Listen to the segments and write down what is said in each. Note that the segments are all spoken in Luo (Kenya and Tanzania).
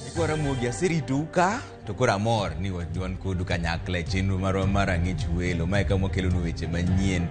Nyikwa Ramogi aseritou ka to koro amor ni wan kodu kanyakla e chenro marwa mar Ang'ich Welo. Mae kama wakelonu weche manyien.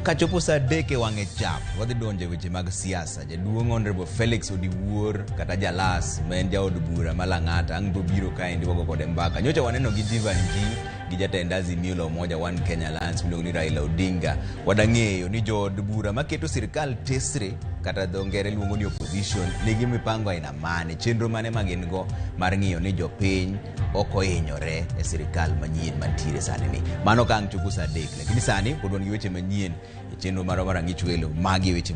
Kachopo saa 3 e wang'e chap, wadhi donjo e weche mag siasa. Jaduong' Honorable Felix Odiwuor kata Jalas ma en jaod bura ma Lang'ata ang' biro kaendi wago kode mbaka. Nyocha waneno gi Jivanji gi jatend Azimio la Umoja One Kenya Alliance miluongo ni Raila Odinga. Wadang'eyo ni jood bura maketo sirkal tesre kata dho ngere luongo ni opposition nigi mipango aina mane, chenro mane ma gin go mar ng'iyo ni jopiny ok ohinyore e sirkal manyien mantiere sani ni. Mano ka ang' chopo saa 3, lakini sani pod wan gi weche manyien e chenro marwa mar Ang'ich Welo. Magi e weche